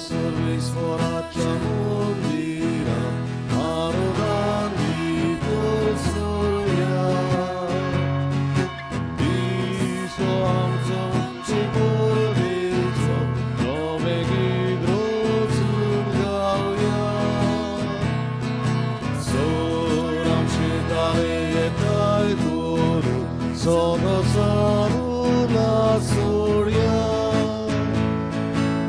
सर्वेस्वराच्या मंदिरांत आरोगान भितर सोरुया. दिसो आमचो उंची परबेचो नवें गीत रचून गावया. सोर आमचे तारे एकठांय करून सदसान उल्हास सोडया.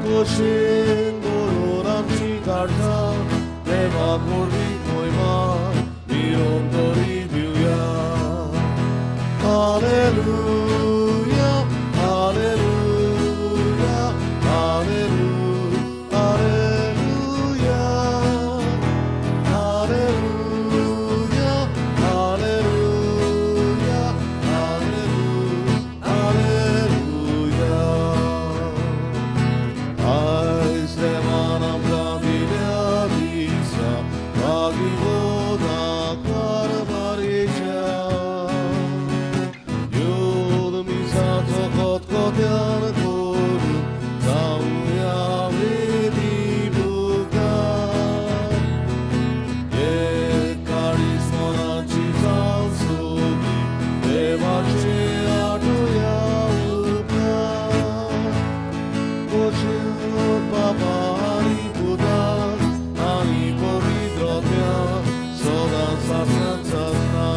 खोशेन भरून आमची काळजां देवाक व्हडवीक मोयमा निरंतरी दिवया. Hallelujah, hallelujah, hallelujah, hallelujah, hallelujah, hallelujah, hallelujah. आयज देवान आमकां दिल्या दिसा भागीवता कारभारेच्या. येवन मिसाचो खतखत्यान करून जावया वेदी मुखार. एक काळीज मनाची जावन सगळी देवाचे आठोवया उपकार. खोशेन बाबा आनी पुताक आनी पवित्र आत्म्याक सदां सासणां सासणां.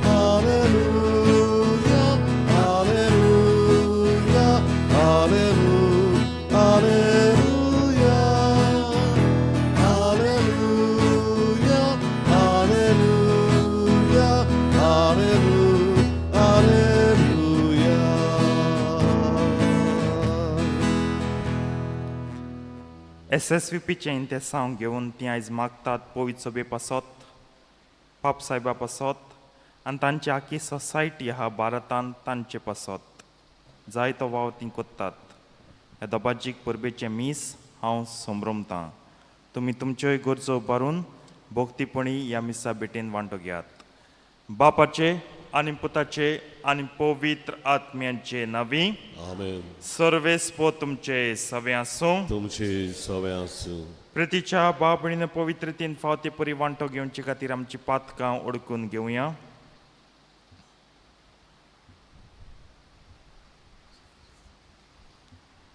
Hallelujah, hallelujah, hallelujah, hallelujah, hallelujah, hallelujah, hallelujah, hallelujah. एसएसवीपीचें इंतेसांव घेवन तीं आयज मागतात पवित्र सभे पासत, पाप सायबा पासत आनी तांची आखी सोसायटी आहा भारतांत तांचे पासत जायतो वावर तीं कोत्तात. ह्या दबाजीक परबेचें मीस हांव संभ्रमतां. तुमी तुमच्योय गरजो उबारून भक्तीपणी ह्या मिसा भेटेन वांटो घेयात. बापाचे आनी पुताचे आनी पवित्र आत्म्याचे नांवी. आमेन. सर्वेस्पो तुमचे सवे आसूं. तुमचे सवे आसूं. प्रितीच्या बाबणीन पवित्रतेन फावते परी वांटो घेवचे खातीर आमची पातकां ओडकून घेवया.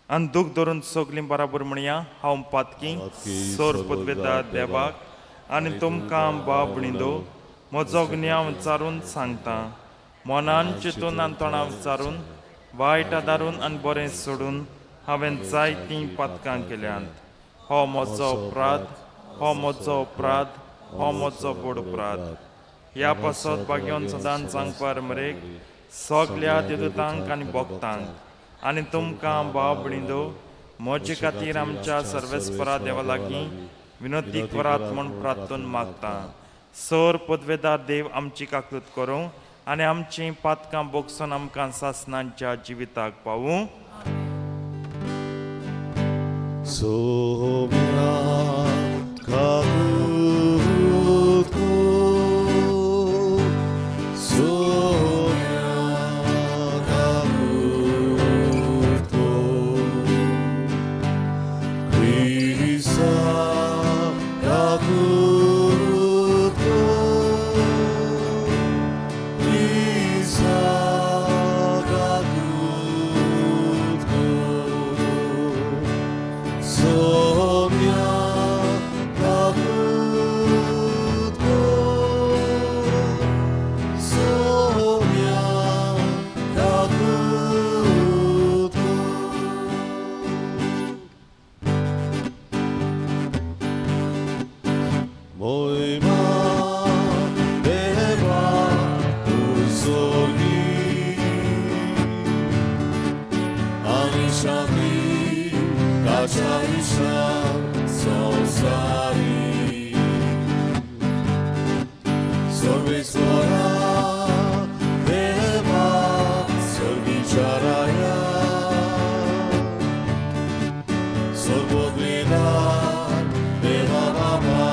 आनी दूख धरून सगलीं बराबर म्हणया, हांव पातकी सोर पदवेता देवाक आनी तुमकां बाबणींदो म्हजो गुन्यांव विचारून सांगता. मनान चिंतून आनी तोंडां विचारून वायट आदारून आनी बरें सोडून हांवें जायतीं पातकां केल्यांत. हो म्हजो अपराध, हो म्हजो अपराध, हो म्हजो व्हड अपराध. ह्या पासत भाग्योन सदांच सांगपार मरेक सगल्या देवदूतांक आनी भक्तांक आनी तुमकां बाबणींदो म्हजे खातीर आमच्या सर्वेस्परा देवा लागीं विनोती करात म्हूण प्रार्थून मागता. सर पदवेदार देव आमची काकूत करूं आनी आमचीं पातकां बोगसून आमकां सासणांच्या जिविताक पावूं. सोम्या काकूत कर, सोम्या काकूत कर, क्रिस्ता काकूत कर, क्रिस्ता काकूत कर, सोम्या काकूत कर, सोम्या काकूत कर. मोयमा देवा तूं सोर्गी आनी शांती ताच्या इश्टान संवसारी. सर्वेस्वरा देवा सर्गीच्या राया सर्वोद्वेदार देवा बाबा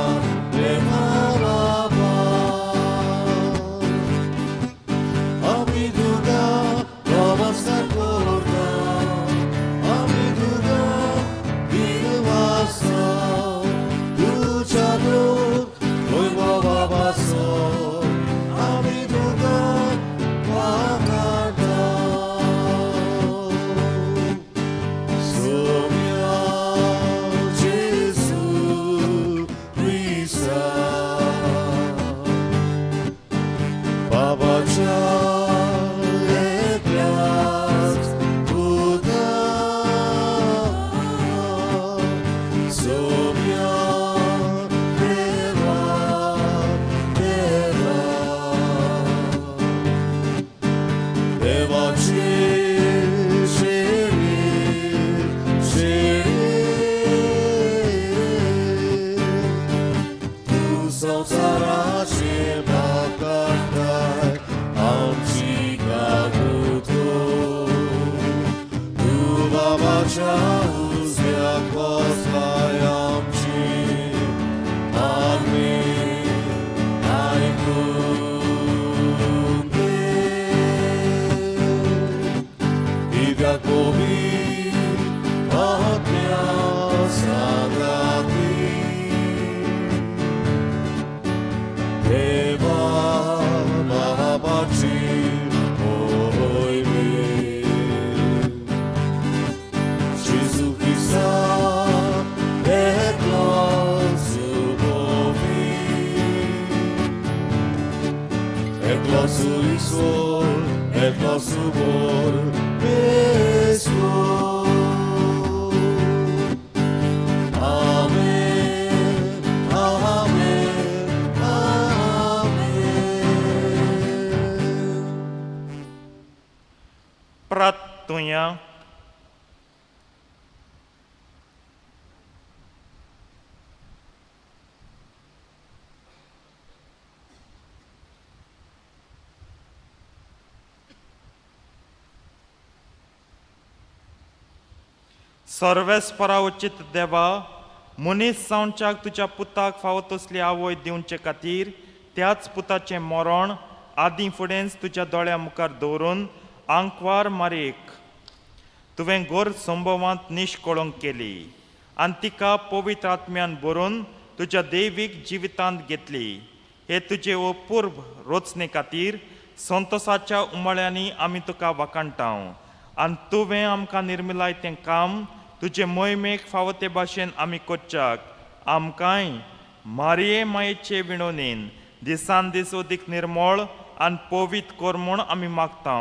देवा बाबा. आमी तुका नमस्कार करता, आमी तुका आमच्या उजव्याक बसलाय आमची मागणी आयकून घे. कित्याक पवित्र आत्म्या सांगाती देवा बाबाची मोहिमे. Gesù Cristo è nosso Isol, é nosso amor, pessoa. Amém, amém, amém. प्रार्थुया. सर्वेस्परा उचित देवा, मनीस जावच्याक तुज्या पुताक फावो तसली आवय दिवचे खातीर त्याच पुताचें मरण आदीं फुडेंच तुज्या दोळ्या मुखार दवरून आंकवार मारीक तुवें गोर संभवांत निश्कळंक केली आनी तिका पवित्र आत्म्यान भरून तुज्या दैवीक जिवितांत घेतली. हे तुजे अपूर्व रचणे खातीर संतोसाच्या उमाळ्यांनी आमी तुका वाखाणटाव आनी तुवें आमकां निर्मिलाय तें काम तुजे मोहिमेक फावो ते भाशेन आमी करच्याक आमकांय मारये मायेचे विणोनेन दिसान दीस अदीक निर्मळ आनी पवित्र कर म्हूण आमी मागता.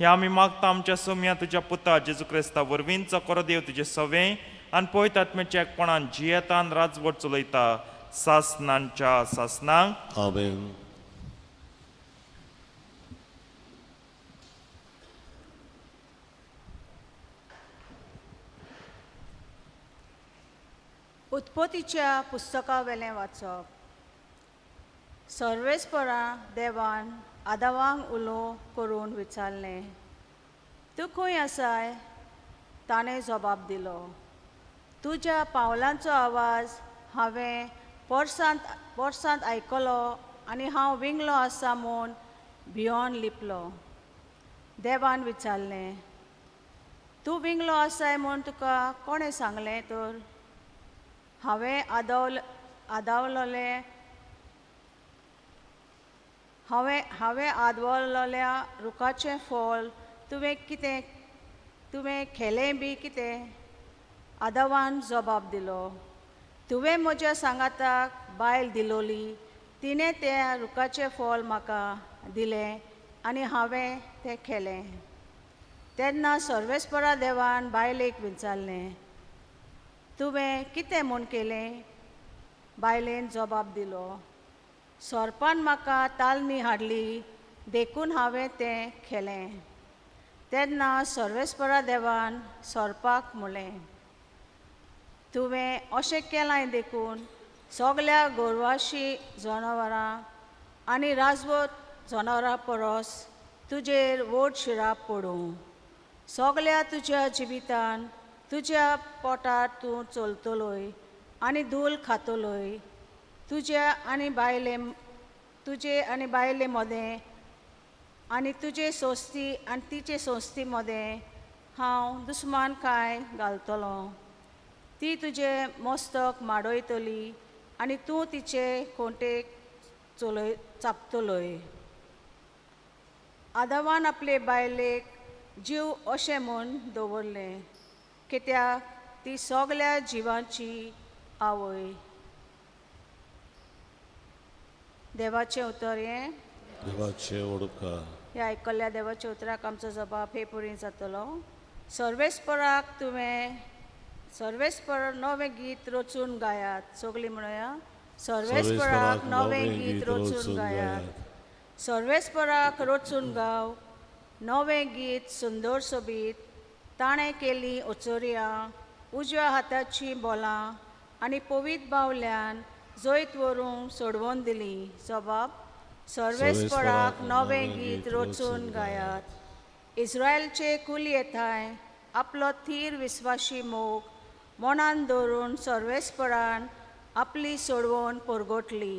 हे आमी मागता आमच्या सोम्या तुज्या पुता जेजू क्रिस्ता वरवीं, जो देव तुजें सवें आनी पवित्र आत्म्याच्या एकपणान जियेता आनी राजवट चलयता सासनांच्या सासनांक. आमेन. उत्पत्तीच्या पुस्तकावेलें वाचप. सर्वेस्परा देवान आदावांक उलो करून विचारलें, तूं खंय आसाय? ताणें जबाब दिलो, तुज्या पावलांचो आवाज हांवें पोरसांत पोरसांत आयकलो आनी हांव विंगलो आसा म्हूण भियोन लिपलो. देवान विचारलें, तूं विंगलो आसाय म्हूण तुका कोणें सांगलें तर? हांवें आदावलोलें हांवें हांवें आदवरलेल्या रुखाचें फळ तुवें कितें तुवें खेलें बी कितें? आदावान जबाब दिलो, तुवें म्हज्या सांगाताक बायल दिलोली, तिणें त्या रुखाचें फळ म्हाका दिलें आनी हांवें तें खेलें. तेन्ना सर्वेस्परा देवान बायलेक विचारलें, तुवें कितें म्हूण केलें? बायलेन जबाब दिलो, सोरपान म्हाका तालनी हाडली देखून हांवें तें खेलें. तेन्ना सर्वेस्परा देवान सोरपाक म्हणलें, तुवें अशें केलां देखून सगल्या गोरवाशी जनावरां आनी राजवत जनावरां परस तुजेर व्हड शिराप पडूं. सगल्या तुज्या जिवितान तुज्या पोटार तूं चलतलोय आनी धूल खातलोय. तुज्या आनी बायले तुजे आनी बायले मदें आनी तुजे सोस्ती आनी तिचे सोस्ती मदें हांव दुस्मान कांय घालतलो. ती तुजें मस्तक माडयतली आनी तूं तिचे खोंटेक चलय चापतलोय. आदावान आपले बायलेक जीव अशें म्हूण दवरलें कित्याक ती सगल्या जिवांची आवय. देवाचें उतर हें. देवाचें उपकार. ह्या आयकल्ल्या देवाच्या उतराक आमचो जबाब हे पुरी जातलो. सर्वेस्पराक तुवें सर्वेस्पर नवें गीत रचून गायात. सगळीं म्हणया, सर्वेस्पराक नवें गीत रचून गायात. सर्वेस्पराक रचून गाव नवें गीत सुंदर सोबीत. ताणें केली ओचोरयां उजव्या हाताचीं बोलां आनी पवीत बावल्यान जैत व्हरूंक सोडवून दिली. जबाब, सर्वेस्पराक नवें गीत रचून गायात. इस्रायलचे कुल येताय आपलो थीर विस्वाशी मोग मनान दवरून सर्वेस्परान आपली सोडवण परगटली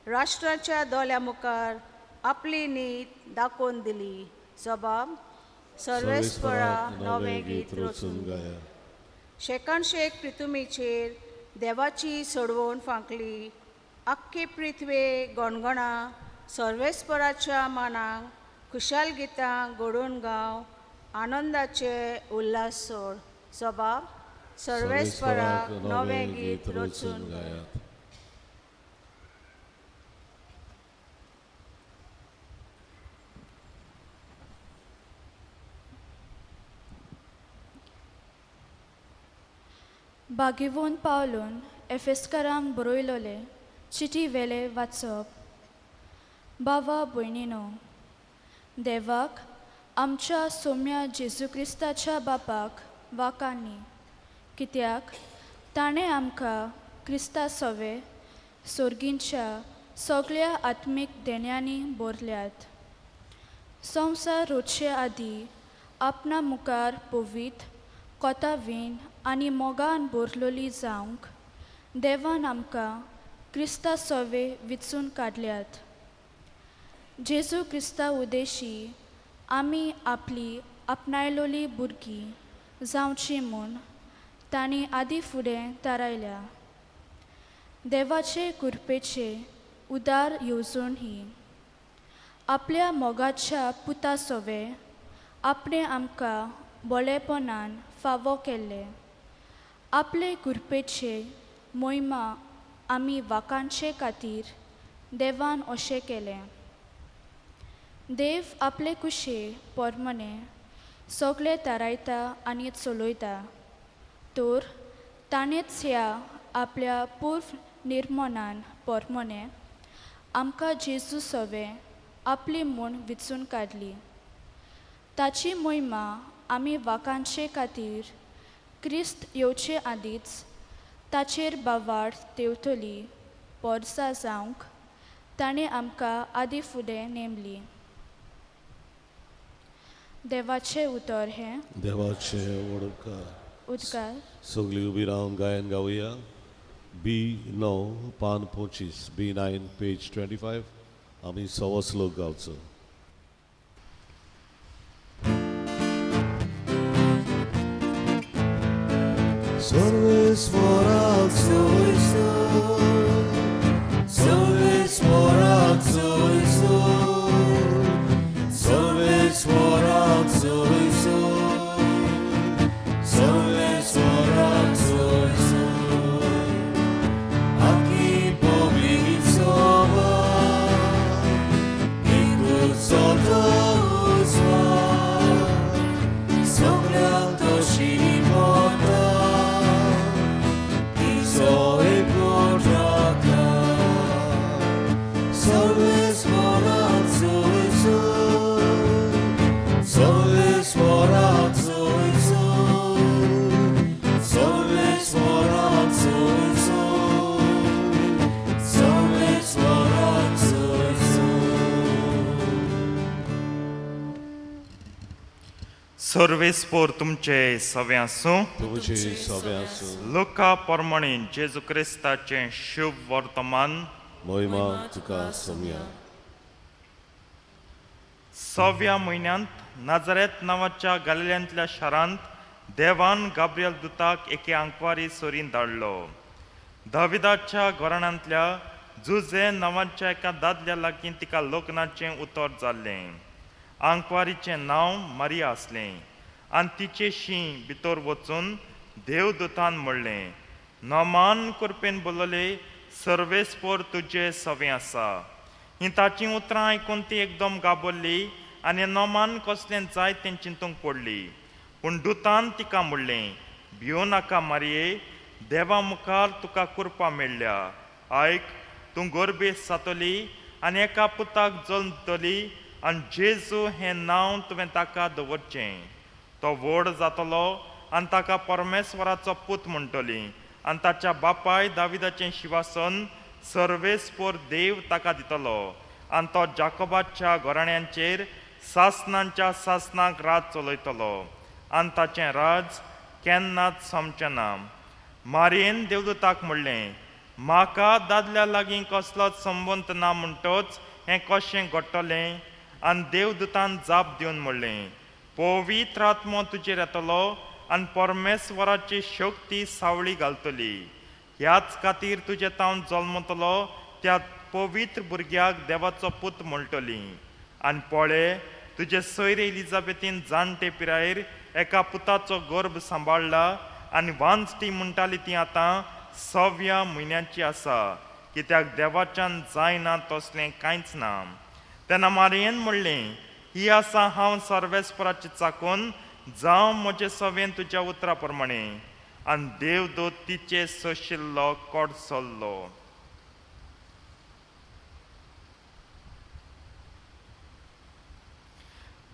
राष्ट्राच्या दोळ्या मुखार आपली नीत दाखोवन दिली. जबाब सर्वेस्परा नवें गीत रचून गाया. शेकान शेक प्रिथुमीचेर देवाची सोडवण फांकली. आख्खी पृथ्वे गणगणां सर्वेस्पराच्या मानाक खुशाल गितां घडोवन गांव आनंदाचे उल्हास सोड. जबाब सर्वेस्पराक नवें गीत रचून गायात. बागेवोन पावलून एफेस्करांक बरयलोले चिटी वेले वाचप. बाबा भयणीनो, देवाक आमच्या सोम्या जेजू क्रिस्ताच्या बापाक वाकांनी, कित्याक ताणें आमकां क्रिस्ता सवे सोर्गींच्या सगळ्या आत्मीक देण्यांनी भरल्यात. संवसार रोचचे आदीं आपणा मुखार पवीत कोतावीन आनी मोगान भरलोली जावंक देवान आमकां क्रिस्ता सवे विचून काडल्यात. जेजू क्रिस्ता उदेशी आमी आपली आपणायलोली भुरगीं जावची म्हूण तांणी आदीं फुडें थारायल्या. देवाचे कृपेचे उदार येवजण ही आपल्या मोगाच्या पुता सवे आपणें आमकां बोलेपणान फावो केल्ले. आपले कृपेचे मोहिमा आमी वाकांचे खातीर देवान अशें केलें. देव आपले कुशे पोरमने सगळे थारायता आनी चलयता, तर ताणेंच ह्या आपल्या पूर्व निर्मणान पोरमने आमकां जेजू सवे आपली म्हूण विचून काडली. ताची मोहिमा आमी वाकांचे खातीर क्रिस्त येवचे आदींच ताचेर बावाड तेवतली पोरसां जावंक ताणें आमकां आदीं फुडें नेमली. देवाचें उतर हें. देवाचे वडकार. उदकार. सगळी उबी रावन गायन गावया. बी 9 पान 25, बी 9 पेज 25. आमी सवो श्लोक गावचो. सर्वेस्वराक सोयसो, सर्वेस्वराक सोयसो, सर्वेस्वराक सोयसो, सर्वेस्वराक सोयसो. Aki pobligicova, Iku soto usva, Sogljam to širipota, Izo e podraka. सर्वेस्वराक सोयसो, सर्वेस्वराक सोयसो, सर्वेस्वराक सोयसो, सर्वेस्वराक सोयसो. सर्वेस्पोर तुमचे सवे आसूं. तुमचे सवे आसूं. लुका परमणी जेजू क्रिस्ताचें शुभ वर्तमान. मोहिमा तुका सोम्या. सव्या म्हयन्यांत नाजरेत नांवाच्या गालिल्यांतल्या शारांत देवान गाब्रियल दुताक एके आंकवारी सोरीन धाडलो. दाविदाच्या घराण्यांतल्या जुजे नांवाच्या एका दादल्या लागीं तिका लग्नाचें उतर जाल्लें. आंकवारीचें नांव मारिया आसलें आनी तिचे शीं भितर वचून देवदूतान म्हणलें, नमान करपेन बोलले सर्वेस्पोर तुजे सवें आसा. हीं ताचीं उतरां आयकून ती एकदम गाबरली आनी नमान कसलें जाय तें चिंतूंक पडली. पूण दुतान तिका म्हणलें, भियो नाका मारये, देवा मुखार तुका कृपा मेळ्ळ्या. आयक, तूं गोरबेस जातली आनी एका पुताक जल्मतली आनी जेजू हें नांव तुवें ताका दवरचें. तो व्हड जातलो आनी ताका परमेश्वराचो पूत म्हणटली आनी ताच्या बापाय दाविदाचें शिवासन सर्वेस्पोर देव ताका दितलो आनी तो जाकोबाच्या घराण्यांचेर सासनांच्या सासनाक रात चलयतलो आनी ताचें राज केन्नाच सोंपचें ना. मारयेन देवदूताक म्हणलें, म्हाका दादल्या लागीं कसलोच संबंद ना म्हणटच हें कशें घडटलें? आनी देवदूतान जाप दिवन म्हणलें, पवित्र आत्मो तुजेर येतलो आनी परमेश्वराची शक्ती सावळी घालतली. ह्याच खातीर तुजे तावन जल्मतलो त्या पवित्र भुरग्याक देवाचो पूत म्हणटली. आनी पळय, तुजे सोयरे एलिजाबेथीन जाणटे पिरायेर एका पुताचो गर्भ सांबाळ्ळा आनी वांजटी म्हणटाली ती आतां 6व्या म्हयन्याची आसा, कित्याक देवाच्यान जायना तसलें कांयच ना. तेन्ना मारयेन म्हणलें, ही आसा हांव सर्वेस्पराची चाकून, जावं म्हजे सवेन तुज्या उतरा प्रमाणे. आनी देवदूत तिचे सोशिल्लो कडसल्लो.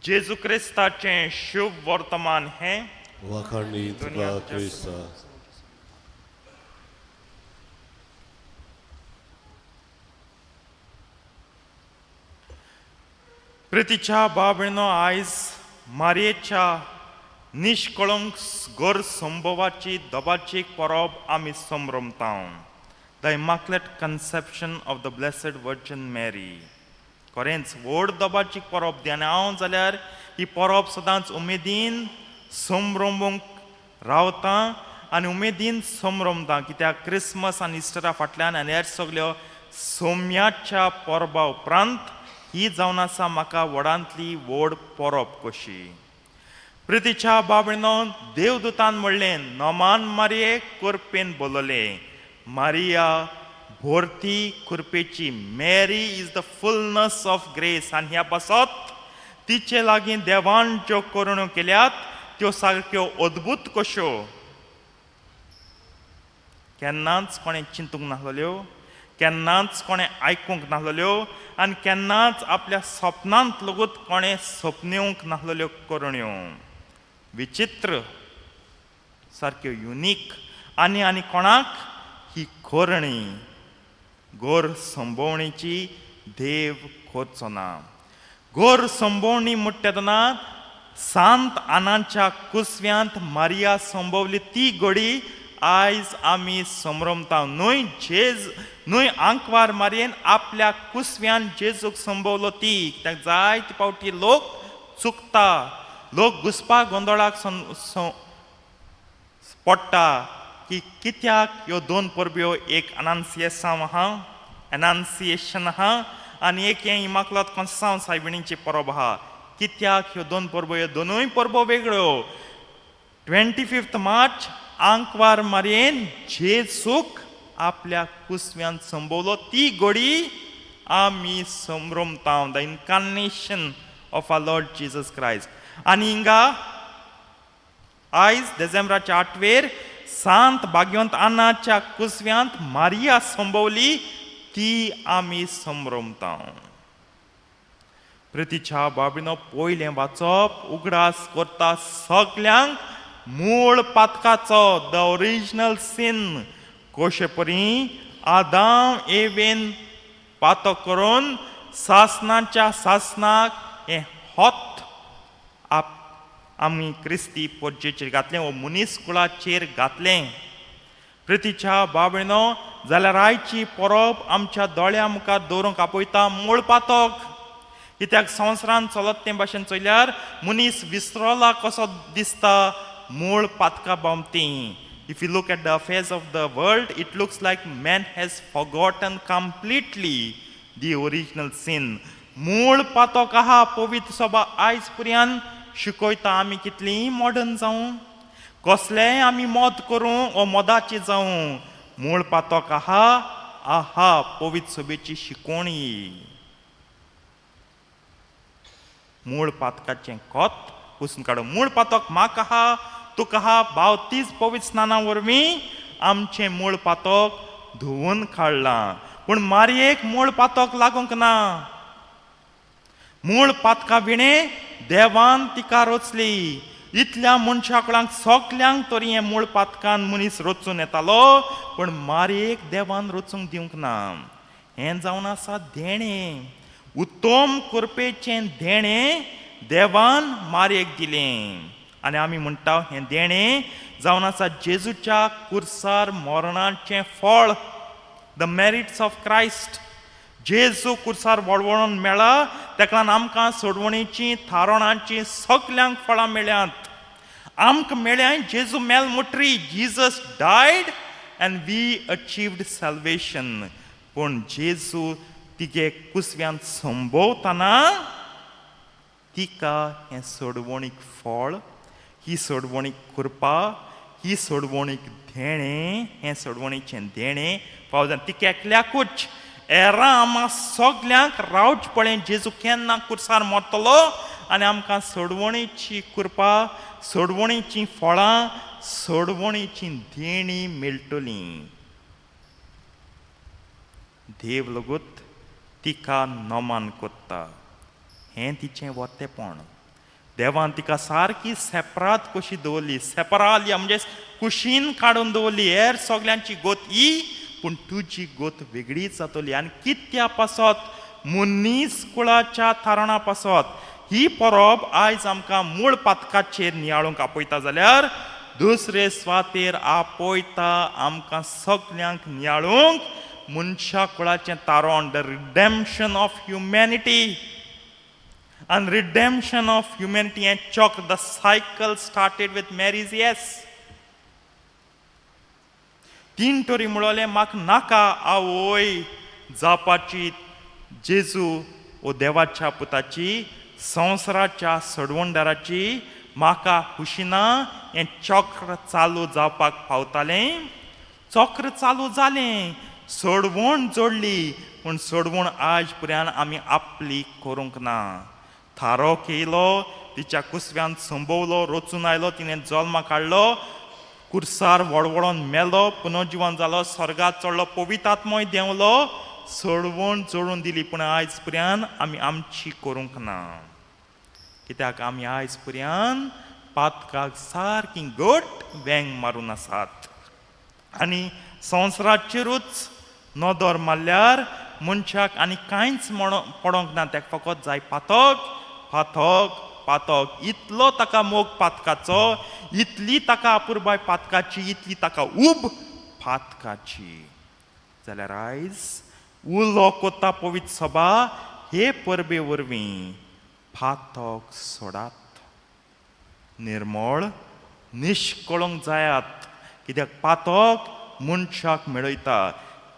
जेजू क्रिस्ताचें शुभ वर्तमान हें. वाखाणणी तुका क्रिस्ता. प्रितीच्या बाबणो, आयज मारयेच्या निश्कळंक घर संभवाची दबाची परब आमी संभ्रमता. The immaculate conception of the blessed virgin Mary. खरेंच व्हड दबाची परब दी आनी हांव जाल्यार ही परब सदांच उमेदीन संभ्रमूंक रावता आनी उमेदीन संभ्रमता, कित्याक क्रिसमस आनी इस्टरा फाटल्यान आनी हेर सगल्यो सोम्याच्या परबा उपरांत ही जावन आसा म्हाका व्हडांतली व्हड परब कशी. प्रितीच्या बाबणो, देवदूतान म्हणलें, नमान मारये कुरपेन बोलले, Maria भोरती कुरपेची. Mary is the fullness of grace. आनी ह्या पासत तिचे लागीं देवान ज्यो करण्यो केल्यात त्यो सारक्यो अद्भूत कश्यो केन्नाच कोणें चिंतूंक नासलेल्यो, केन्नाच कोणें आयकूंक नासलेल्यो आनी केन्नाच आपल्या सपनांत लगूत कोणें सपनेवंक नासलेल्यो करण्यो. विचित्र, सारक्यो युनीक आनी आनी कोणाक ही करणी गोर संभोवणेची देव करचो ना. गोर संभोवणी म्हणटा तेन्ना सांत आनाच्या कुसव्यांत मारिया संभवली ती घडी आयज आमी संभ्रमता. न्हय जेज न्हय आंकवार मारयेन आपल्या कुसव्यान जेजूक संभवलो ती. कित्याक जायते फावटी लोक चुकता, लोक घुसपा गोंदळाक पडटा की कित्याक ह्यो दोन परब्यो, एक अनान्सियेसांव आहा, एनान्सिएशन आहा आनी एक हें इमाकुलात कोन्सांव सायबिणीची परब आहा, कित्याक ह्यो दोन परबो? ह्यो दोनूय परबो वेगळ्यो. 25 मार्च आंकवार मारयेन जेजूक आपल्या कुसव्यान संभवलो ती घडी आमी संभ्रमता. The incarnation of our Lord Jesus Christ. आनी हिंगा आयज डिसेंबराच्या 8वेर सांत भाग्यवंत आनाच्या कुसव्यांत मारिया संभवली ती आमी संभ्रमता. प्रितीच्या बाबीनो, पयलें वाचप उगडास करता सगल्यांक मूळ पातकाचो, the original सीन. कशे परी आदाम एवेन पातक करून सासनाच्या सासनाक हें होत आप आमी क्रिस्ती पोरजेचेर घातलें वो मनीस कुळाचेर घातलें. प्रितीच्या बाबणो, जाल्यार आयची परब आमच्या दोळ्या मुखार दवरूंक आपयता मूळ पातक. कित्याक संवसारान चलत ते भाशेन चोयल्यार मनीस विसरला कसो दिसता मूळ Patkai बाबतीं. If you look at the affairs of the world, it looks like man has forgotten completely the original sin. मूळ पातक आहा. पवित्र सभा आयज पर्यंत शिकयता आमी कितलीं मॉडर्न जावं, कसलेंय आमी मद करूं वो मदाची जावं, मूळ पातक आहा आहा पवित्र सभेची शिकवणी. मूळ पातकाचें कोत पुसून काडूं. मूळ पातक म्हाका आहा, तुका आहा. बावतीस पवित्र स्नाना वरवीं आमचें मूळ पातक धुवून काडलां. पूण मारयेक मूळ पातक लागूंक ना. मूळ पातका विणें देवान तिका रचली. इतल्या मनशाकडांक सगल्यांक तरी हें मूळ पातकान मनीस रचून येतालो, पूण मारयेक देवान रचूंक दिवंक ना. हें जावन आसा देणें, उत्तम कृपेचें देणें देवान मारयेक दिलें. आनी आमी म्हणटा हें देणें जावन आसा जेजूच्या कुर्सार मरणाचें फळ, the merits of Christ. जेजू कुर्सार वळवळून मेळा, तेका लागून आमकां सोडवणेचीं थारणाचीं सगल्यांक फळां मेळ्यांत. आमकां मेळ्ळ्या जेजू mail मुटरी, Jesus died and we achieved salvation. पूण जेजू तिगे कुसव्यान संभोवतना तिका हें सोडवणीक फळ, ही सोडवणीक कृपा, ही सोडवणीक देणें, हें सोडवणीचें देणें फावो जालें तिका एकल्याकूच. एरा आमा सगल्यांक रावच पळय जेजू केन्ना कुर्सार मरतलो आनी आमकां सोडवणीची कृपा, सोडवणीचीं फळां, सोडवणीचीं देणीं मेळटलीं. देव लगूत तिका नमन कोत्ता, हें तिचें वरतेपण. देवान तिका सारकी सेपरात कशी दवरली, सेपरालिया म्हणजे कुशीन काडून दवरली. हेर सगल्यांची गोत ही, पूण तुजी गोत वेगळीच जातली. आनी कित्या पासत? मनीस कुळाच्या थारणा पासत. ही परब आयज आमकां मूळ पातकाचेर नियाळूंक आपयता जाल्यार दुसरे स्वातेर आपयता आमकां सगल्यांक नियाळूंक मनशा कुळाचें तारण, the redemption of humanity. And redemption of humanity and chalk, the cycle started with Mary's yes. तीन तरी म्हणलें म्हाका नाका आवय जावपाची जेजू ओ देवाच्या पुताची, संवसाराच्या सोडवणदाराची, म्हाका खुशी ना. हें चक्र चालू जावपाक पावतालें, चक्र चालू जालें, सोडवण जोडली, पूण सोडवण आज पर्यंत आमी आपली करूंक ना. थारो केलो, तिच्या कुसव्यान संभवलो, रचून आयलो, तिणें जल्मा काडलो, कुर्सार वळवळोन मेलो, पुनर्जिवन जालो, स्वर्गात चडलो, पवित्र देंवलो, सोडवण जोडून दिली, पूण आयज पर्यंत आमी आमची करूंक ना. कित्याक आमी आयज पर्यंत पातकाक सारकी घट वेंग मारून आसात. आनी संवसाराचेरूच नदर मारल्यार मनशाक आनी कांयच पडोंक ना, ताका फकत जाय पातक, पातक, पातक. इतलो ताका मोग पातकाचो, इतली ताका अपुरबाय पातकाची, इतली ताका उब पातकाची. जाल्यार आयज उलो कोता पवित्र सभा हे परबे वरवीं, पातक सोडात, निर्मळ निश्कळंक जायात. कित्याक पातक मनशाक मेळयता.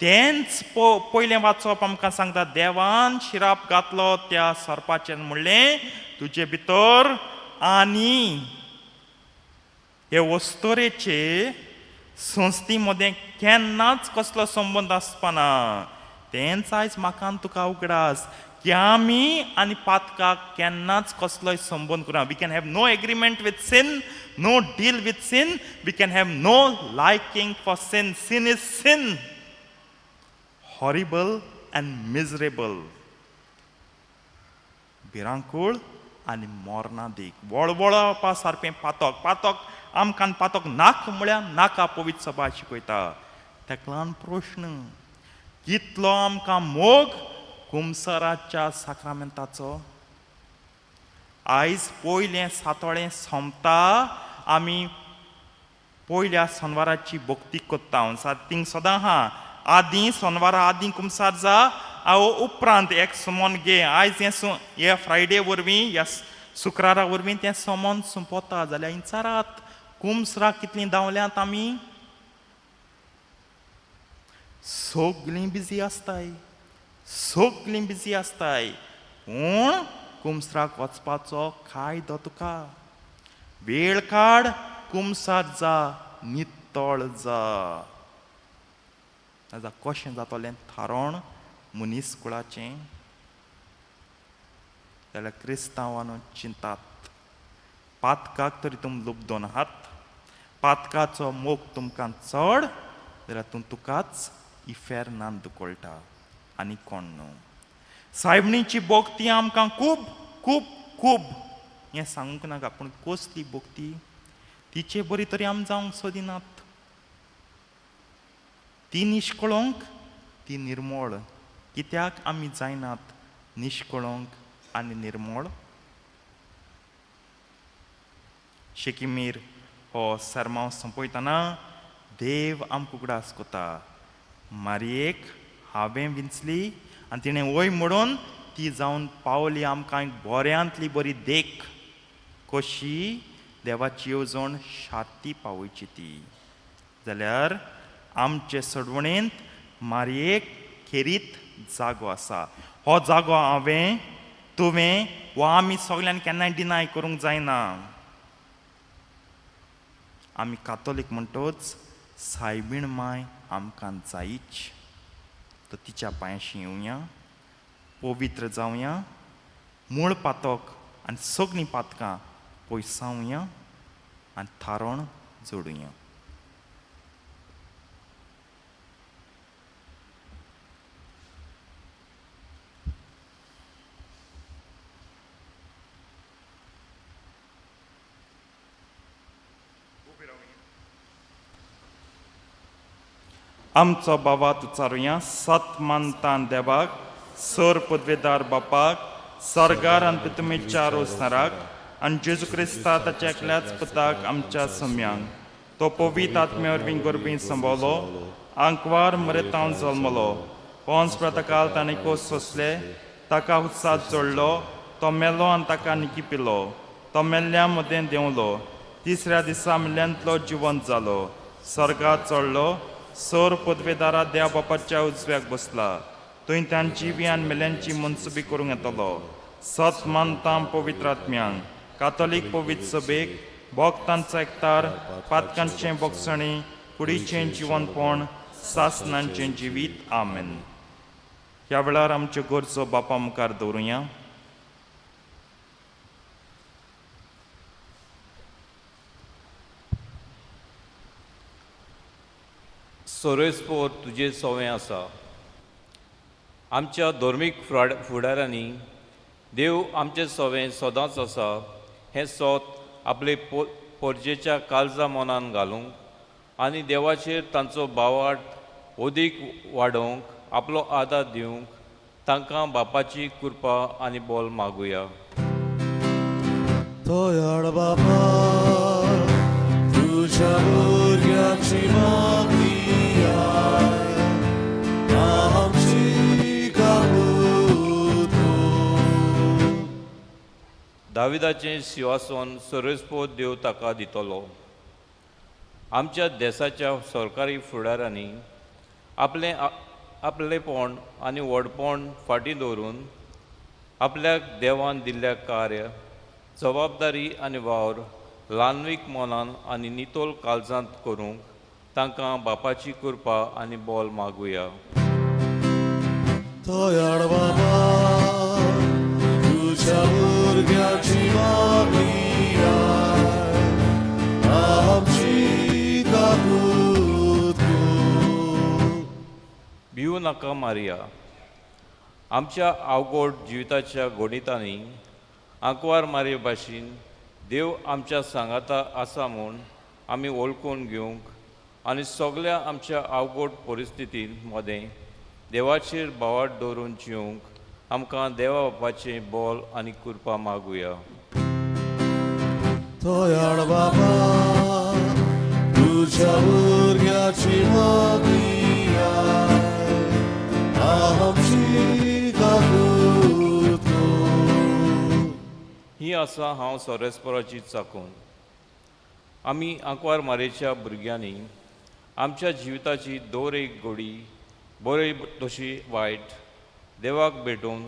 तेंच पयलें वाचप आमकां सांगता, देवान शिराप घातलो त्या सर्पाचेर, म्हणलें तुजे भितर आनी हे वस्तोरेचे संस्थी मदें केन्नाच कसलो संबंद आसपाना. तेंच आयज म्हाका आनी तुका उगडास की आमी आनी पातकाक केन्नाच कसलोय संबंद करूं. We can have no agreement with sin, no deal with sin, we can have no liking for sin. Sin is sin, horrible and miserable, भिरांकूळ आनी मरणादीक वळवळपा सारकें पातक. पातक आमकां पातक नाक म्हळ्यार नाका पवित्र सभा शिकयता. तेका लागून प्रश्न, कितलो आमकां मोग कुमसराच्या साक्रामेंताचो? आयज पयलें सातोळें सोंपता, आमी पयल्या सोनवाराची भक्ती कोत्ता. थिंग सदां आहा, आदीं सोनवारा आदीं कुमसार जा, हांव उपरांत एक सुमोन घे. आयज हें हे फ्रायडे वरवीं, ह्या शुक्रारा वरवीं तें सोमोन सोंपता. जाल्यार इंचारात, कुमसराक कितलीं धांवल्यांत आमी? सगलीं बिजी आसताय, सगलीं बिजी आसताय, पूण कुमसराक वचपाचो कायदो तुका. वेळ काड, कुमसार जा, नितळ जा. आतां कशें जातलें थारण मनीस कुळाचें? जाल्यार क्रिस्तांवान चिंतात, पातकाक तरी तुम लुबदोन आहात, पातकाचो मोग तुमकां चड, जाल्यार तूं तुकाच इफेर्नान दुकोळटा आनी कोण न्हू. सायबणीची भक्ती आमकां खूब खूब खूब हें सांगूंक नाका, पूण कसली भक्ती? तिचे बरी तरी आमी जावंक सोदिनात. ती निश्कळोंक, ती निर्मळ. कित्याक आमी जायनात निश्कळोंक आनी निर्मळ? शेकीमीर हो सरमांव सोंपयतना देव आमकां उगडास कोता, मारयेक हांवें विंचली आनी तिणें वय म्हणून ती जावन पावली आमकां एक बऱ्यांतली बरी देख कशी देवाची येवजण शाती पावयची ती. जाल्यार आमचे सोडवणेंत मारयेक खेरीत जागो आसा. हो जागो हांवें, तुवें वा आमी सगल्यांनी केन्नाय डिनाय करूंक जायना. आमी कातोलीक म्हणटच सायबीण माय आमकां जायच, तर तिच्या पांयाशी येवया, पवित्र जावया, मूळ पातक आनी सगळीं पातकां पयसावया आनी थारण जोडुया. आमचो बाबा उच्चारुया. सत मानतान देवाक, सर पदवेदार बापाक, सरगार आनी पितुमेच्या रोसनाराक आनी जेजू क्रिस्ता ताच्या एकल्याच पुताक आमच्या सम्यांक, तो पवित्र आत्म्या वरवीं गोरबी संभवलो, आंकवार मरेतावन जल्मलो, पोन्स प्रतकाल ताणें कोस सोंसले, ताका उत्साह जोडलो, तो मेलो आनी ताका निकिपिलो, तो मेल्ल्या मदें देंवलो, तिसऱ्या दिसा मेल्ल्यांतलो जिवंत जालो, सर्गात चडलो, सर पदवेदारा देव बापाच्या उजव्याक बसला, थंय तांची जिवी आनी मेल्यांची मनसुबी करूंक येतलो. सत मानतां पवित्र आत्म्यांक, कातोलीक पवित्र सभेक, भक्तांचो एकतार, पातकांचें बोगसणें, कुडीचें जिवनपण, सासनांचें जिवीत. आमेन. ह्या वेळार आमच्यो गरजो बापा मुखार दवरुया. सोरेस्पोर तुजें सोवें आसा. आमच्या धर्मीक फुडाऱ्यांनी देव आमचें सोवें सदांच आसा हें सोत आपले पोरजेच्या काळजा मनान घालूंक आनी देवाचेर तांचो भावार्थ अदीक वाडोवंक आपलो आदार दिवंक तांकां बापाची कृपा आनी बोल मागुया. दयाळ बाबा तुझ्या भुरग्याची मागणी आयक, आमची काकूत कर. दाविदाचें सिंहासन सोरेस्पोद देव ताका दितलो. आमच्या देसाच्या सरकारी फुडाऱ्यांनी आपलें आपलेपण आनी व्हडपण फाटीं दवरून आपल्याक देवान दिल्ल्या कार्य जबाबदारी आनी वावर ल्हानवीक मनान आनी नितोल काळजांत करूंक तांकां बापाची कृपा आनी बोल मागुया. दयाळ बाबा तुझ्या भुरग्याची मागणी आयक, आमची काकूत कर. भिवू नाका मारिया. आमच्या आवगोड जिविताच्या गणितांनी आंकवार मारये भाशेन देव आमच्या सांगाता आसा म्हूण आमी वळखून घेवंक आनी सगल्या आमच्या आवगोड परिस्थितींत मदें देवाचेर भावार्थ दवरून जिवंक आमकां देवा बापाचें बोल आनी कृपा मागुया. दयाळ बाबा तुझ्या भुरग्याची मागणी आयक, आमची काकूत कर. ही आसा हांव सोरेस्पराची चाकून. आमी आंकवार मारयेच्या भुरग्यांनी आमच्या जिविताची दर एक घडी बरी तशी वायट देवाक भेटोवन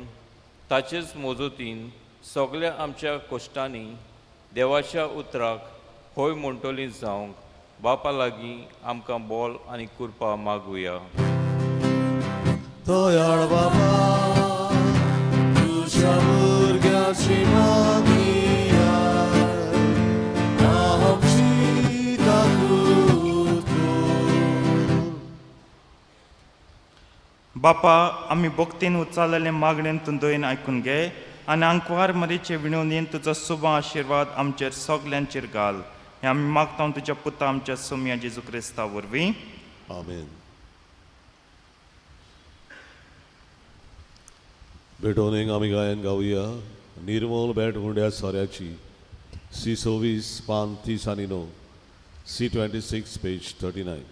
ताचेच मजतीन सगल्या आमच्या कश्टांनी देवाच्या उतराक होय म्हणटली जावंक बापा लागीं आमकां बोल आनी कृपा मागुया. दयाळ बाबा तुझ्या भुरग्याची मागणी आयक, आमची काकूत कर. बापा, आमी भक्तीन उच्चारलेले मागणेन तूं दयेन आयकून घे आनी आंकवार मरीचे विणवणेन तुजो सुबा आशिर्वाद आमचेर सगल्यांचेर घाल. हें आमी मागता तुज्या पुता आमच्या सोमया जेजू क्रिस्ता वरवीं. आमेन. भेटवणेक आमी गायन गावया निर्मोल भेट हुंड्या सोऱ्याची. सी 26 पान 39, सी 26 पेज 39.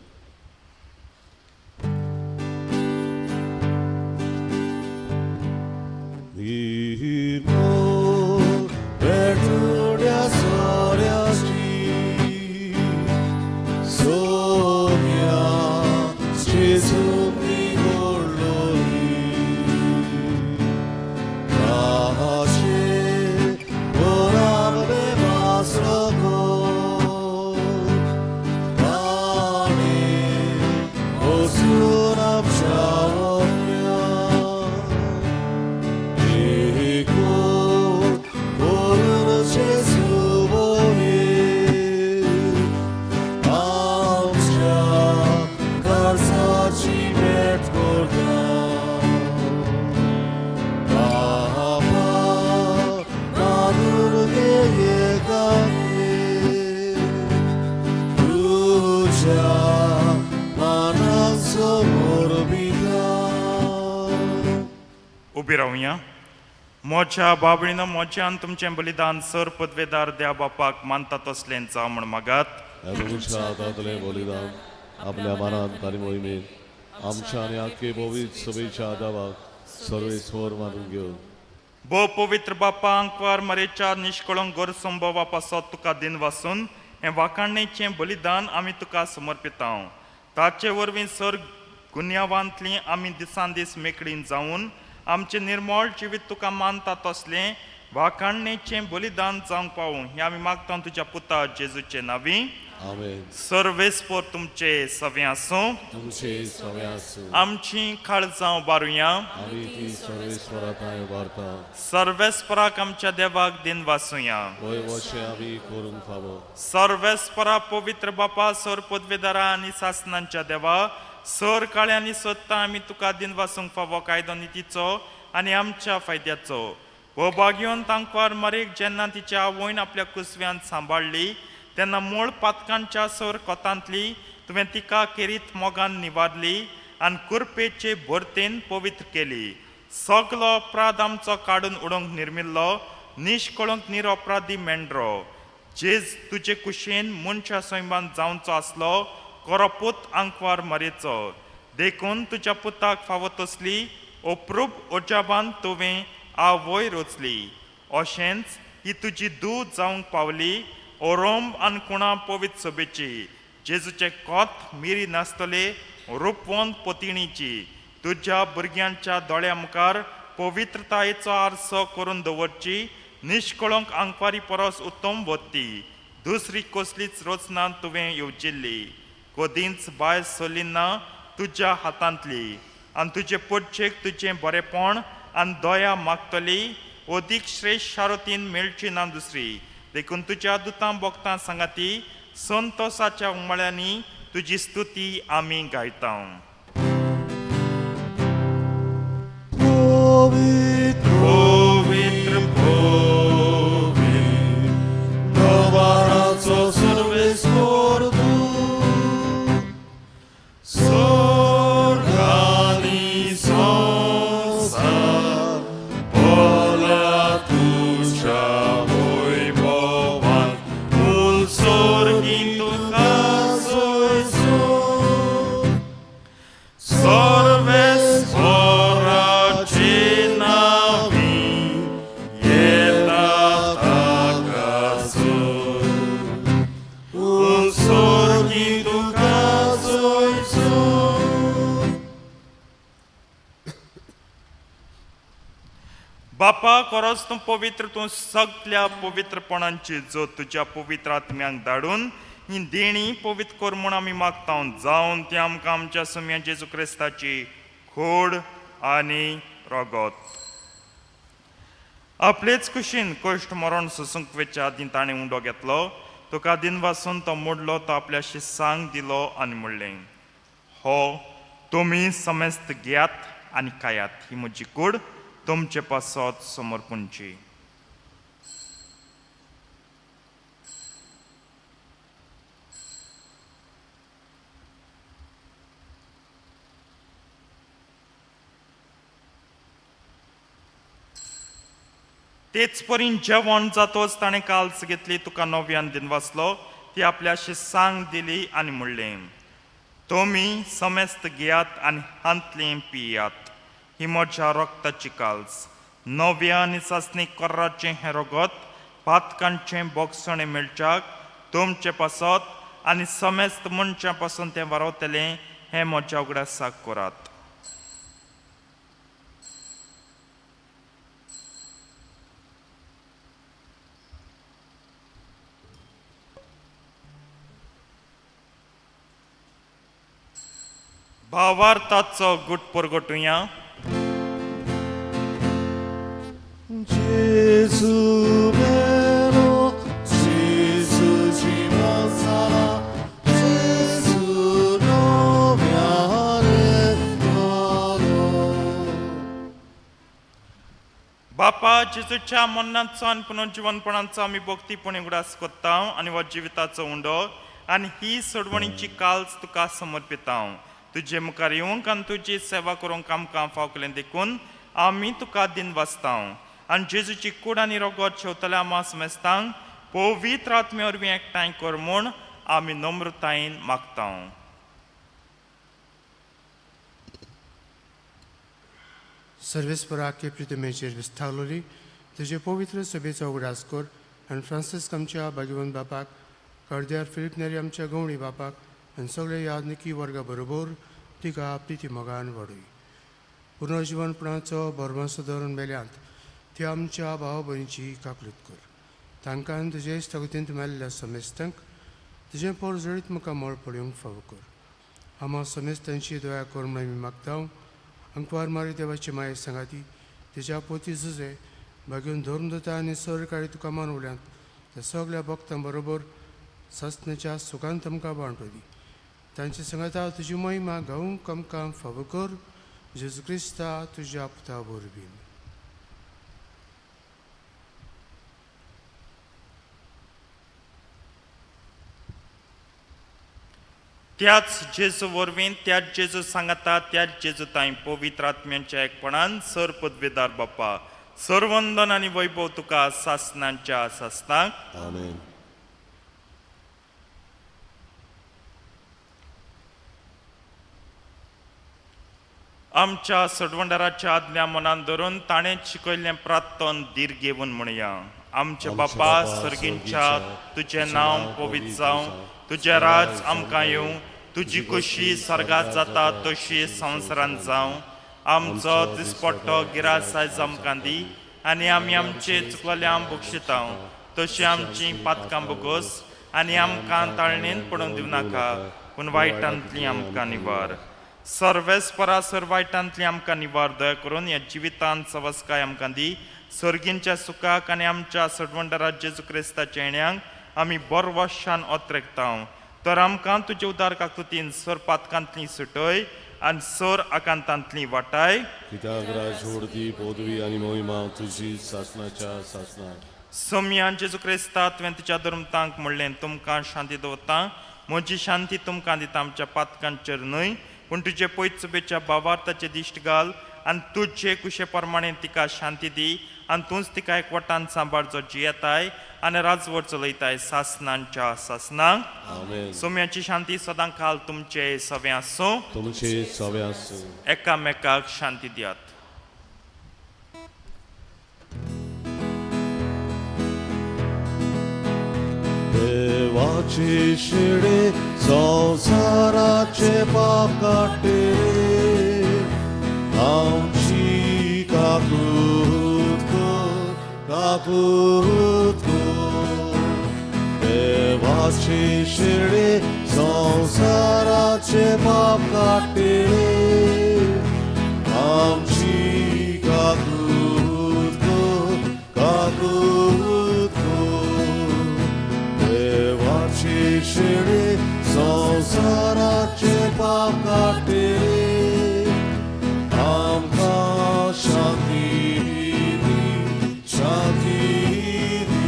पेटुड्या सोऱ्याची सोम्या जेजूनी गोडलोली ताचे गोराबे वासको ताणे ओसून आमच्या ओप्या Morbida. उबी रावया. मोच्या बाबळीनो, म्हज्या आनी तुमचें बलिदान सर पदवेदार द्या बापाक मानता तसलें जावं म्हण मागात. तुमच्या हातांतलें बलिदान आपल्या मनांत आनी मोहिमेन आमच्या आनी आख्खे भोवीत सभेच्या आदावाक सर्वेस्वर मानून घेवन. भो पवित्र बापा, आंकवार मरेच्या निश्कळंक गोरसंभवा पासत तुका दिन वासून हें वाखाणणेचें बलिदान आमी तुका समर्पितां. ताचे वरवीं सर गुन्यांवांतलीं आमी दिसान दीस मेकळीं जावन आमचें निर्मळ जिवीत तुका मानता तसलें वाखाणणेचें बलिदान जावंक पावूं, हें आमी मागता तुज्या पुता जेजूचे नांवी. आमेन. सर्वेस्पर तुमचे सवे आसूं. तुमचे सवे आसूं. आमची काळजां बारुया. आमी ती सर्वेस्वरा थांय उबारता. सर्वेस्पराक आमच्या देवाक दिन वासुया. वय वशें आमी करूंक फावो. सर्वेस्परा पवित्र बापा, सर पदवेदारा आनी सासनांच्या देवा, सर काळ्यांनी सोदता आमी तुका दिन वासूंक फावो कायदो नितीचो आनी आमच्या फायद्याचो. हो भाग्योन तांकवार मरेक जेन्ना तिच्या आवयन आपल्या कुसव्यान सांबाळ्ळी तेन्ना मूळ पातकांच्या सर कोतांतली तुवें तिका केरीत मोगान निवारली आनी कुरपेचे भरतेन पवित्र केली. सगलो अपराध आमचो काडून उडोवंक निर्मिल्लो निश्कळंक निरअपराधी मेंढरो जेज तुजे कुशेन मनशा सैमान जावचो आसलो कोरो पूत आंकवार मरेचो. देखून तुज्या पुताक फावो तसली अप्रूप अजाबान तुवें आवय रचली. अशेंच ही तुजी दूद जावंक पावली ओरोंब आनी कुणा पवित्र सभेची, जेजूचे कोत मिरी नासतले रुपवंत पोतिणीची. तुज्या भुरग्यांच्या दोळ्या मुखार पवित्रतायेचो आरसो करून दवरची निश्कळंक आंकवारी परस उत्तम वत्ती दुसरी कसलीच रचना तुवें येवजिल्ली. कदींच बायल सोली ना तुज्या हातांतली आनी तुजे पोटचेक तुजें बरेपण आनी दया मागतली अदीक श्रेश्ठ शारतीन मेळची ना दुसरी. देखून तुज्या दुतां बोगतां सांगाती संतोसाच्या उमाळ्यांनी तुजी स्तुती आमी गायता. पवित्र पवित्र पवित्र नवाराचो सर्वेस्वर तूं स्वर्गानी संवसार भरला तुज्या वैभवान, मूल स्वर्गी तुका सोयसो. सर्वेस्पराचे नांवी येता ताका सोय. स्वर्गी तुका सोयसो. बापा, खरोच तूं पवित्र, तूं सगल्या पवित्रपणांची जो तुज्या पवित्र आत्म्यांक धाडून ही देणी पवित्र कर म्हूण आमी मागता. जावन ती आमकां आमच्या सुम्या जेजू क्रिस्ताची खोड आनी रगत. आपलेच कुशीन कश्ट मरण सोसूंक वेच्या आदीं ताणें उंडो घेतलो, तुका दिनवासून तो मोडलो, तो आपल्या शिसांक दिलो आनी म्हणलें, हो तुमी समेस्त घेयात आनी खायात, ही म्हजी कूड तुमचे पासत समर्पणची. तेच परीन जेवण जातोच ताणें काल्स घेतली, तुका नव्यान दिन वाचलो, ती आपल्याशी सांग दिली आनी म्हणलें, तुमी समेस्त घेयात आनी हांतलें पियात. ही म्हज्या रक्ताची काल्स, नव्या आनी सासणी कोर्राचें हें रगत पातकांचें बोगसणें मेळच्याक तुमचे पासत आनी समेस्त मनशां पासून तें वारवतलें. हें म्हज्या उगडासाक करात. भावार्थाचो गुट परगटुया. Gesù vero, Gesù ci sarà, Gesù बापा, जेजूच्या मरणाचो आनी पुनर्जिवनपणाचो आमी भक्तीपणी उगडास करता आनी हो जिविताचो उंडो आनी ही सोडवणीची काल्स तुका समर्पिता. तुजे मुखार येवंक आनी तुजी सेवा करूंक आमकां फावकलें देखून आमी तुका दिन वाचता. आनी जेजूची कूड आनी रगत शेवतल्या आमा समेस्तांक पवित्र आत्म्या वरवीं एकठांय कर म्हूण आमी नम्रतायेन मागता. सर्वेस्पराके प्रितमेचेर विस्तारलोली तुजे पवित्र सभेचो उगडास कर आनी फ्रांसीस आमच्या भाग्यवंत बापाक, कर्द्यार फिलीप नेरी आमच्या गवणी बापाक आनी सगळे यादनिकी वर्गा बरोबर तिका प्रिती मोगान वाडय. पुनर्जिवनपणाचो भरमासो धरून मेल्यांत ती आमच्या भाव भयणीची काकलूत कर. तांकां तुजे स्थगतींत मेल्ल्या समेस्तांक तुजें पोर जळीत मुखार मोळ पळोवंक फावो कर. आमा समेस्तांची दया कर म्हूण आमी मागता. अंकवार मारी देवाची माये सांगाती तिच्या पोती जुजे भाग्यून धर्मदूता आनी सरकारी तुका मानवल्यांत त्या सगल्या भक्तां बरोबर सासण्याच्या सुखान तुमकां वांटो दी. तांचे सांगाता तुजी महिमा गावंक आमकां फावो कर. जेजू क्रिस्ता तुज्या पुता वरवीं. त्याच जेजू वरवीं, त्याच जेजू सांगाता, त्याच जेजू तांय पवित्र आत्म्यांच्या एकपणान सर पदवेदार बाप्पा, सरवंदन आनी वैभव तुका सासनांच्या सासनाक. आमेन. आमच्या सडवंडाराच्या आज्ञा मनान धरून ताणें शिकयल्लें प्रार्थन धीर घेवन म्हणया. आमचे बापा सर्गींच्या, तुजें नांव पवित्र जावं, तुजें राज आमकां येवं, तुजी खोशी सर्गात जाता तशी संवसारांत जावं. आमचो दिसपट्टो गिरास आयज आमकां दी आनी आमी आमचे चुकलेले आम बक्षिता तशी आमची पातकां बोगोस आनी आमकां ताळणेन पडून दिवं नाका, पूण वायटांतली आमकां निवार. सर्वेस्परा सर वायटांतली आमकां निवार. दया करून ह्या जिवितांत सवस्काय आमकां दी. सर्गींच्या सुखाक आनी आमच्या सडवंडरा जेजू क्रिस्ताच्या येण्यांक आमी बरवशान ओत्रेकता. तर आमकां तुजे उदार काकुतीन सर पातकांतली सुटय आनी सर आकांतांतली वाटाय. कित्याक राज होडती पदवी आनी महिमा तुजी सासनाच्या सासनाक. सोमयान जेजू क्रिस्ता तुवें तुज्या धर्मतांक म्हणलें, तुमकां शांती दवरता, म्हजी शांती तुमकां दिता. आमच्या पातकांचेर न्हय पूण तुजे पयचुबेच्या भावार्थाचे दिश्ट घाल आनी तुजे कुशे प्रमाणे तिका शांती दी आनी तूंच तिका एकवटान सांबाळ जो जियेताय आनी राजवट चलयताय सासनांच्या सासनांक. आमेन. सोम्याची शांती सदां काल तुमचे सवे आसूं. तुमचे सवे आसूं. एकामेकाक शांती दियात. देवाचे शिडे संवसाराचे पाप काडटे, आमची काकूत कर, काकूत कर. देवाचे शिडे संवसाराचे पाप काडटे, आमची काकूत कर, काकूत कर. देवाचे शिडे संवसाराचे पाप काडटे, आमकां शांती दी, शांती दी.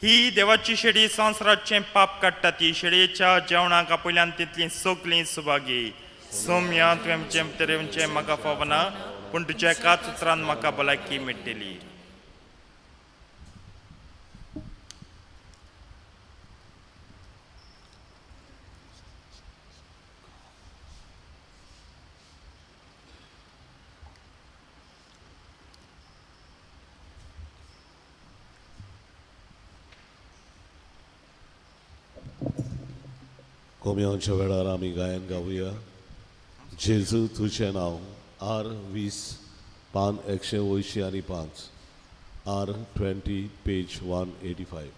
ही देवाची शेडी संवसाराचें पाप काडटा. ती शेडयेच्या जेवणाक आपयल्यान तितलीं सगलीं सुभागी. सोम्या, तुवें आमचें तरेवचें म्हाका फावना, पूण तुज्या एकाच उतरान म्हाका भलायकी मेळटली. कोम्यांच्या वेळार आमी गायन गावया. जेजू तुजें नांव, आर 20 पान 185, आर 20 पेज 185.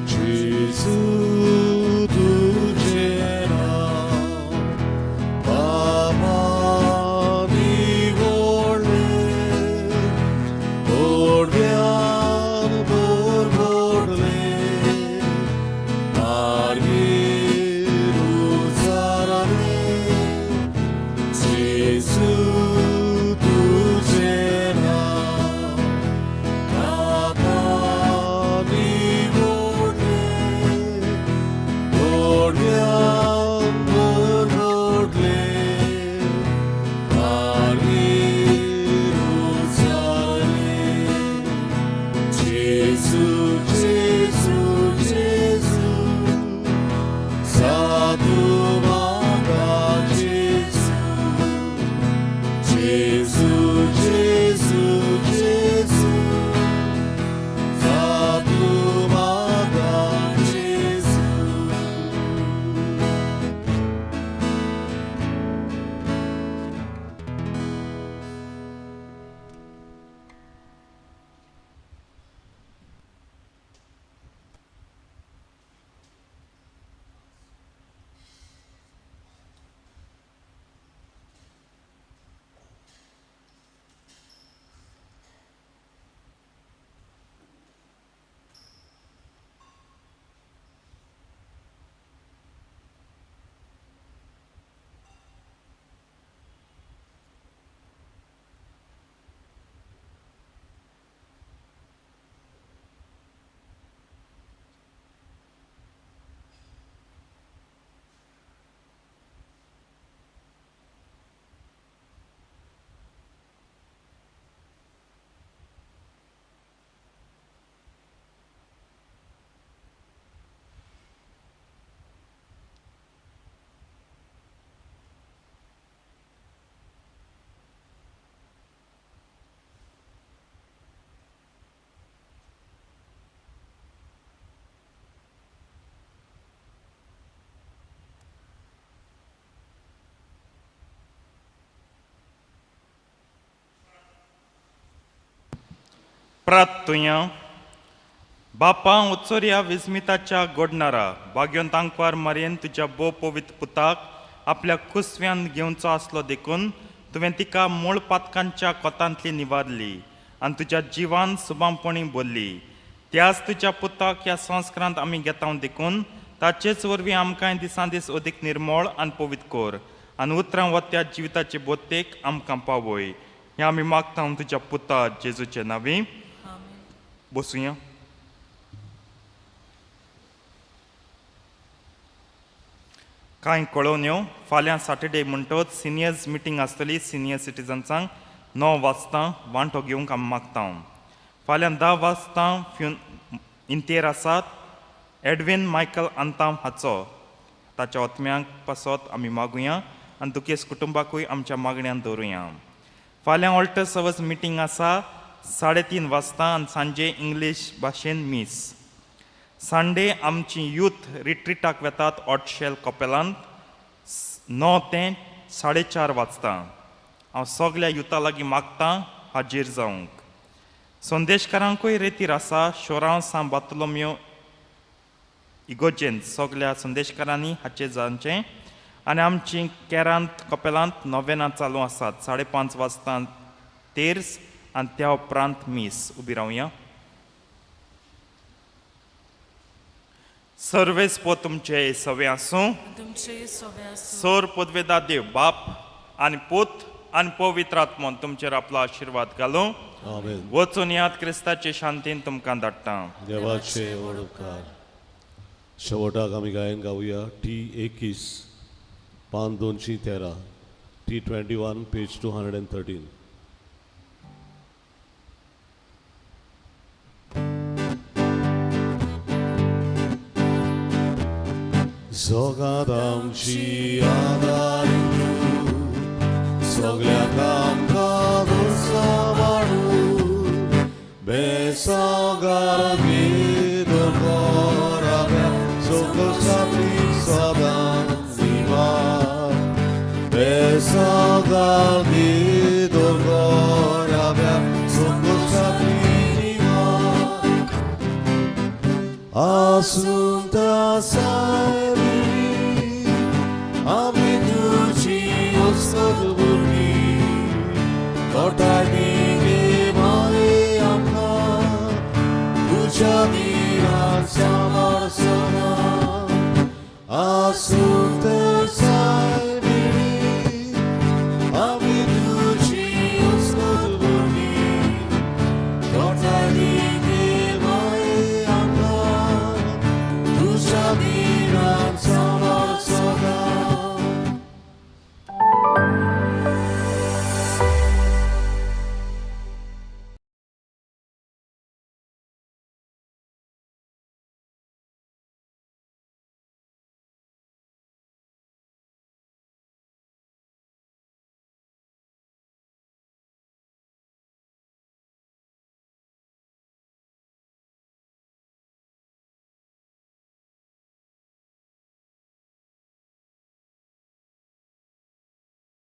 जेजू तुजें नांव पापांनी व्हडलें, व्हडल्यान भरभरलें, मागीर उचारलें, जेजू तुजें नांव पापांनी व्हडलें, व्हडल्यान भरभरलें, मागीर उचारलें, जेजू जेजू जेजू साधू म्हाका जेजू, जेजू जेजू जेजू साधू म्हाका जेजू. प्रार्थुया. बापा उत्सोरया विस्मिताच्या गोडणारा भाग्योन तांकवार मारयेन तुज्या भोव पवित्र पुताक आपल्या कुसव्यान घेवचो आसलो देखून तुवें तिका मूळ पातकांच्या कोतांतली निवारली आनी तुज्या जिवान सुबामपणी बोल्ली. त्याच तुज्या पुताक ह्या संस्कारांत आमी घेता देखून ताचेच वरवीं आमकां दिसान दीस अदीक निर्मळ आनी पवित्र कर आनी उतरां वत्या जिविताचे बोत्तेक आमकां पावय. हें आमी मागता तुज्या पुता जेजूचे नांवी. बसुया. कांय कळोवन्यो. फाल्यां सॅटर्डे म्हणटच सिनियर्स मिटींग आसतली. सिनियर सिटीजन्सांक 9 वाजता वांटो घेवंक आमी मागता. फाल्यां 10 वाजता फ्युन इंतेर आसात एडवीन मायकल आंताम हाचो. ताच्या ओतम्यांक पासत आमी मागुया आनी दुखेस कुटुंबाकूय आमच्या मागण्यान दवरुया. फाल्यां ऑल्टर सर्वस मिटींग आसा 3:30 वाजता आनी सांजे इंग्लीश भाशेन मीस. संडे आमची यूथ रिट्रिटाक वेतात ऑटशेल कपेलांत 9 ते 4:30 वाजता. हांव सगल्या युथा लागीं मागतां हाजीर जावंक. संदेशकारांकूय रेतीर आसा शोरांव सांत बार्तोलोमियो इगोजेन. सगल्या संदेशकारांनी हाचें जाणचें. आनी आमची केरांत कपेलांत नोवेनां चालू आसात. 5:30 वाजता तेर्स आनी त्या उपरांत मीस. उबी रावया. सर्वेस पो तुमचे सवे आसूं. तुमचे सोबे आसूं. सोर पदवेदा देव बाप आनी पूत आनी पवित्र आत्मोन तुमचेर आपलो आशिर्वाद घालूं. आमेन. वचून याद क्रिस्ताचे शांतीन तुमकां धाडटा. देवाचे व्हड उपकार. शेवटाक आमी गायन गावया टी 21 पान 213, T 21 page 213. जगात आमची आदारी तूं, सगळ्याक आमकां सांबाळू, बेसागार गीत कोराव्या, सदां निवार, बेसागार.